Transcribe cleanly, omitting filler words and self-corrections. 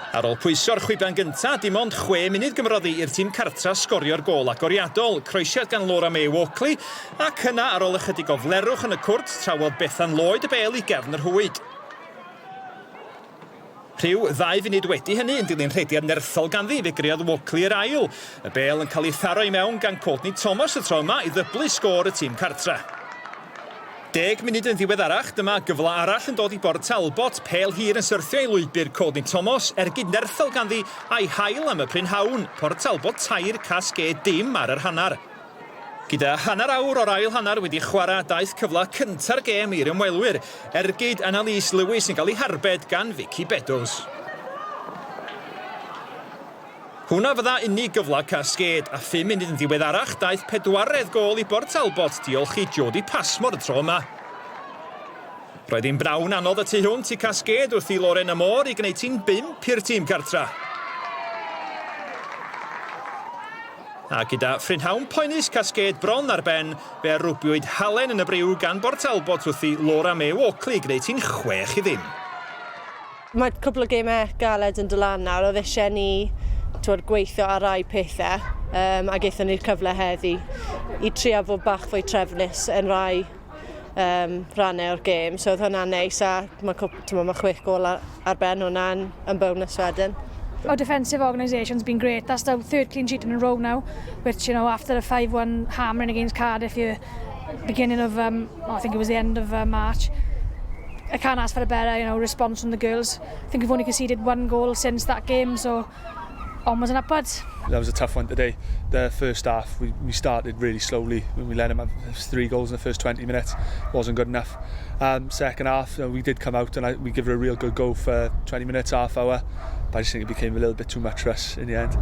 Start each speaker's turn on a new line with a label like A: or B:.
A: Ar ôl pwyso'r chwiban gyntaf, dim ond chwe munud gymrodd hi i'r tîm cartra sgorio'r gôl agoriadol, croesiad gan Laura May Walkley, ac yna ar ôl ychydig o flerwch yn y cwrt, trawodd Bethan Lloyd y bêl i gefn yr rhwyd. Rhyw ddau funud wedi hynny, yn dilyn rhediad nerthol ganddi, fe greodd Walkley yr ail. Y bêl yn cael ei tharo i mewn gan Courtney Thomas y tro yma i ddyblu sgôr y tîm cartra. Deg munud yn ddiweddarach, dyma gyfle arall yn dod i Bort Talbot, pêl hir yn syrthio i lwybr Courtney Thomas, ergyd nerthol ganddi a'i hail am y prynhawn, Port Talbot 3, Casged dim ar yr hanner. Gyda hanner awr o'r ail hanner wedi chwarae, daeth cyfle cynta'r gêm i'r ymwelwyr, ergyd Annalise Lewis yn cael ei harbed gan Vicky Beddoes. Hwnna fydda unig gyfle Casged, a phum munud yn ddiweddarach daeth pedwaredd gôl i Bort Talbot diolch i Jodie Passmore y tro yma. Roedd hi'n bnawn anodd y tu hwnt i Casged wrth i Lauren Amor i gwneud hi'n bump i'r tîm cartra. A gyda phrynhawn poenus Casged bron ar ben, fe rwbiwyd halen yn y briw gan Bort Talbot wrth i Laura May Walkley gwneud hi'n 6-0.
B: Mae cwpl o gemau galed yn dod lan nawr, oedd eisiau ni twod, gweithio ar rai pethau a gaethon ni'r cyfle heddi i trio fod bach fwy trefnus yn rai rhannau o'r gêm. So oedd hwnna'n neis a mae, ma, ma chwech gol ar, ar ben hwnna'n yn bonus wedyn.
C: Our defensive organisation's been great. That's the third clean sheet in a row now, which, you know, after a 5-1 hammering against Cardiff here, beginning of, well, I think it was the end of March, I can't ask for a better, response from the girls. I think we've only conceded one goal since that game, so onwards and upwards.
D: That was a tough one today. The first half, we started really slowly when we let them have three goals in the first 20 minutes. Wasn't good enough. Second half, we did come out and we give it a real good go for 20 minutes, half hour. But I just think it became a little bit too much for us in the end.